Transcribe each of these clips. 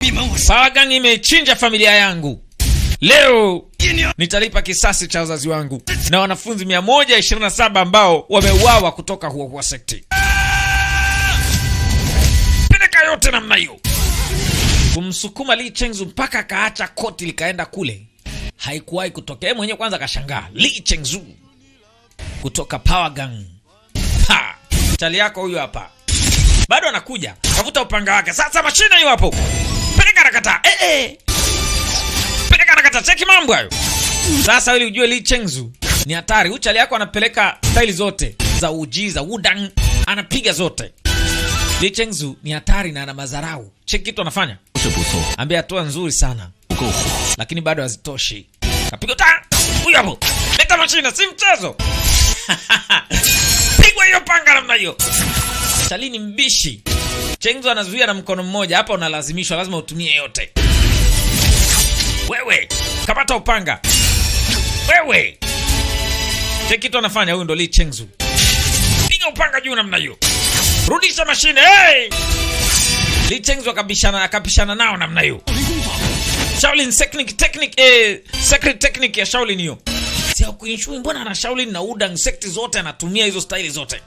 你们我 Power Gang imechinja familia yangu. Leo nitalipa kisasi cha wazazi wangu na wanafunzi 127 ambao wameuawa kutoka Hua Hua Sect. Peleka yote namna hiyo. Kumsukuma Li Chengzu mpaka akaacha koti likaenda kule, haikuwahi kutokea. Yeye mwenyewe kwanza akashangaa. Li Chengzu kutoka Power Gang. Ha! Chali yako huyu hapa. Bado anakuja. Kavuta upanga wake. Sasa mashine hiyo hapo. Peleka nakata. Eh eh. Peleka nakata. Cheki mambo hayo. Sasa ili ujue Li Chengzu ni hatari. Huyu chali yako anapeleka staili zote za uji za Wudang, anapiga zote. Li Chengzu ni hatari na ana madharau. Cheki kitu anafanya. 是不错， Ambia hatua nzuri sana, 不够火。 lakini bado hazitoshi. Kapiga ta. Huyu hapo. Leta mashine, si mchezo. Pigwa hiyo panga namna hiyo. Chali ni mbishi. Chengzu anazuia na mkono mmoja. Hapa unalazimishwa, lazima utumie yote. Wewe, kamata upanga. Wewe. Cheki kitu anafanya huyu ndo Li Chengzu. Piga upanga juu namna hiyo. Rudisha mashine. Hey! Li Chengzu akabishana nao namna hiyo. Shaolin technique technique secret technique ya Shaolin hiyo. Si Qinshui, mbona ana Shaolin na Wudang sect zote anatumia hizo staili zote?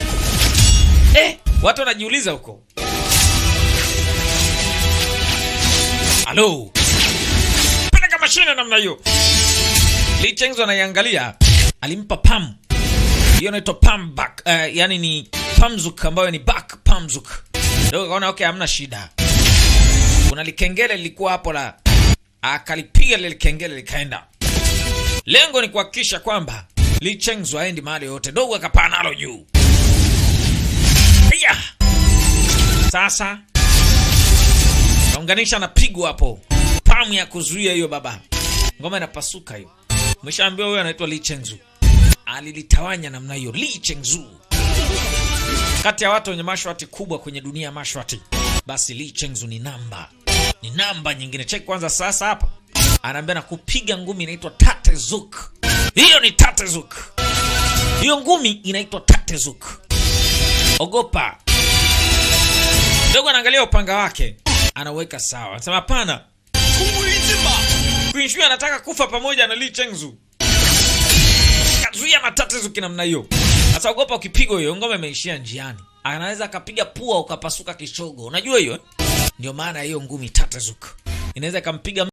Watu wanajiuliza huko. Halo. Peleka mashine namna hiyo. Li Chengzu anaiangalia, alimpa pam. Hiyo inaitwa pam back. Yani ni pamzuk ambayo ni back pamzuk. Ndio kaona okay, hamna shida. Kuna likengele lilikuwa hapo la akalipiga lile likengele likaenda. Lengo ni kuhakikisha kwamba Li Chengzu haendi mahali yoyote. Dogo akapaa nalo juu. Ya. Sasa naunganisha na pigo hapo. Pamu ya kuzuia hiyo baba. Ngoma inapasuka hiyo. Umeshaambiwa huyo anaitwa Li Chengzu. Alilitawanya namna hiyo Li Chengzu. Kati ya watu wenye mashwati kubwa kwenye dunia ya mashwati, basi Li Chengzu ni namba. Ni namba nyingine. Check kwanza sasa hapa. Anaambia na kupiga ngumi inaitwa Tatezuk. Hiyo ni Tatezuk. Hiyo ngumi inaitwa Tatezuk. Ogopa. Dogo anaangalia upanga wake, anaweka sawa. Anasema hapana. 同归于尽吧！ Qinshui anataka kufa pamoja na Li Chengzu. Kazuia matatizo namna hiyo. Sasa ogopa ukipigwa hiyo ngome imeishia njiani. Anaweza akapiga pua ukapasuka kishogo. Unajua hiyo? Eh? Ndio maana hiyo ngumi Tatezuk. Inaweza ikampiga